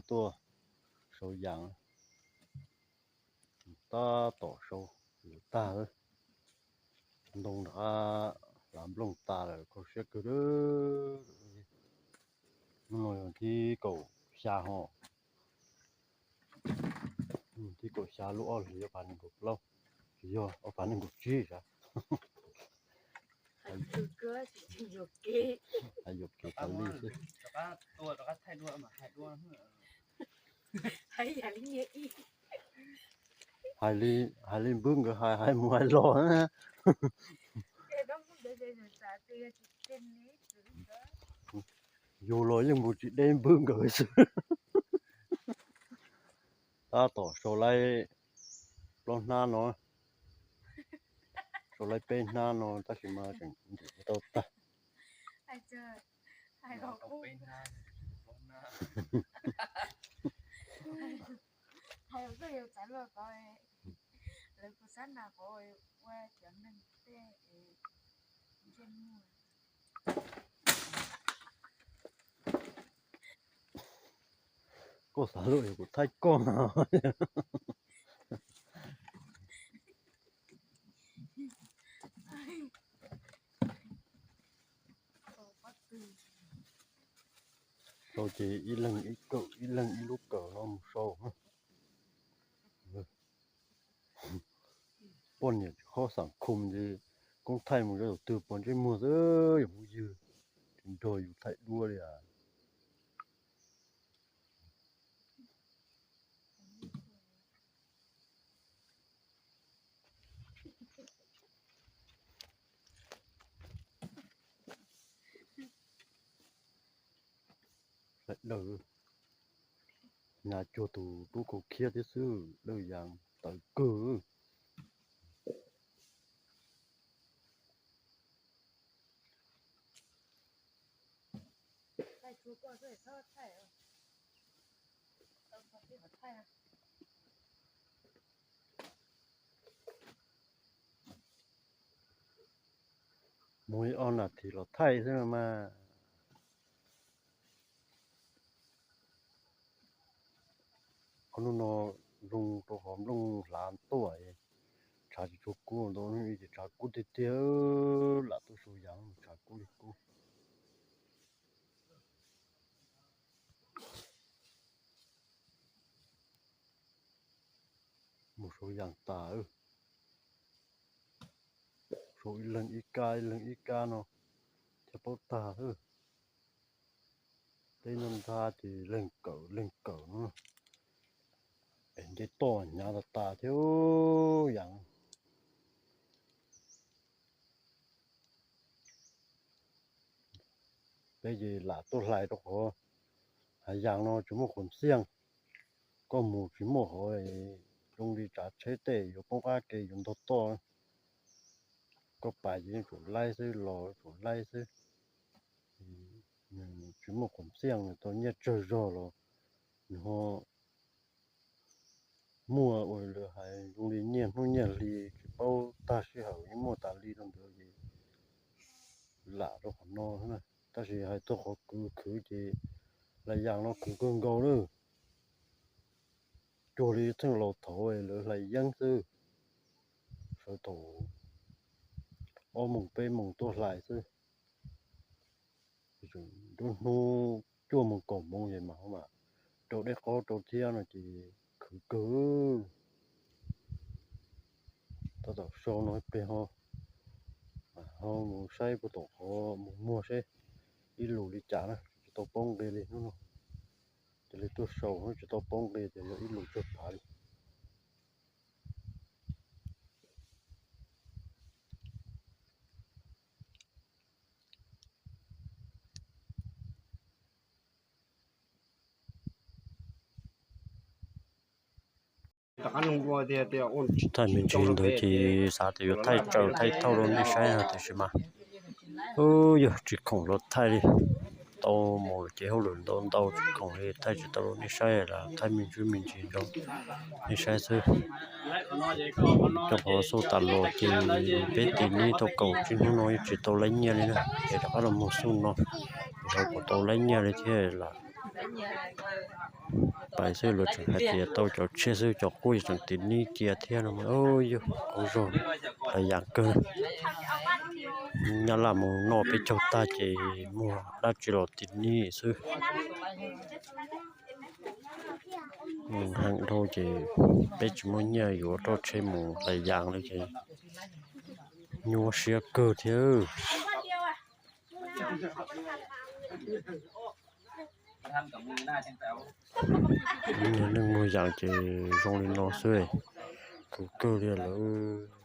tuaj sau yas, tab tom sau yuav tag lawm. Ntoo nrov, hlav nplooj tas lawm, kho siab kawg. Hnub no yog thib kaum xya ho, thib kaum xya lub ob hlis ob phav nees nkaum plaub, tsis yog, ob phav nees nkaum tsib sav. Yuam kev tas li xwb. Hais li, hais li npwb nkawd hais, hais mus hais los. Yus los yeej mus tsis deb npwb nkawd xwb. Tab tom sau laib plaub hnab no, sau laib peb hnab no tab sis mas tseem ntim tsis tau tag. Koj xav luaj yog kuv thaij koj. Sau ces ib leeg ib kawm, ib leeg ib lub kawm no mus sau. Poj niam tsis khob xav khum ces koob thaij mus rau tus twg pom ntsej muag xwb yog phooj ywg, tsis nrog yus thaij duab li as. Sawv daws, nyas cuag tus tub kaus khiab thiab xwb, lawj yas tawv kawg. Mus ib ob nas this los thaij xwb no mas. Qhov hnub no zoo rau qhov nplooj hlav tuaj, tshav tsis tshua kub ntau, ces tshav kub tiag tiag, lam tuaj sau yas tshav kub li kub. Mus sau yas tas, sau ib leeg ib kab ib leeg ib kab no thiaj paub tag xwb. Teb no ntag ces leeg kawm leeg kawm no, es nce toj hnyav tas tas thiab yas. Peb ces lam tuaj hlais rau qhov hav yas no tsis muaj qhuam xiaj, koj mus tsis muaj qhov zoo li tsav tsheb tej yuav poob qab ke yuav ntog toj. Koj pais ces yeej tsum laib xwb, los tsum laib xwb. Tsis muaj qhuam xiaj, nws tau nyiaj tsawg zog los nws ho muaj ua lawv hais zoo li nyiaj hnub nyiaj hli tsis paub tag sij hawm yeej muaj tas li rau ntawd ces lam rau qhov no. Tab sis hais txog qhov khwv khwv ces hlais yas no khwv kawg nkaus lawm. Cuag li txheej laus thaud lawv hlais yeeb xwb, sawv thaum ob moos peb moos tuaj hlais xwb. Nruab hnub cuaj moos kaum moos es mas mam rau dej qaub rau thiab no ces khwv kawg. Tab tom sau no plig ho, ho mus saib puag tom qhov mus muag seb ib lus li cas na, tsis tau paub nqi li hnub no. Cia li tuaj sau hnub tsis tau paub nqi ces yog ib lus tsawg phav li. Thaij me ntsis ntawd ces xav tias yuav thaij raws thaij thauj rau nej saib no tiam sis mas yog tsis khoom los thaij li. Tau mus ces hauj lwm ntau ntau tsis khoom li thaij tsis tau rau nej saib, lam thaij me ntsis me ntsis rau nej saib xwb. Rau qhov xauj tas los ces peb tis neb tau kaum tsib hnub no yeej tsis tau laib nyiaj li na, ces rov qab los mus xauj no, xyov puas tau laib nyiaj li thiab lam Pais xwb luag tseem hais tias tau cov tshiab xwb, cov qub tseem tis nib cia thiab no. Yog qub zog, hlais yas kawg. Nyab Laj mus noj peb caug tag ces muag dab tsi los tis nib xwb. Mus heev dhau ces peb tsis muaj nyiaj yuav roj tsheb mus hlais yas li ces nyuaj siab kawg thiab. Neeg muag yas ces zoo li no xwb, kawg kawg li lawm.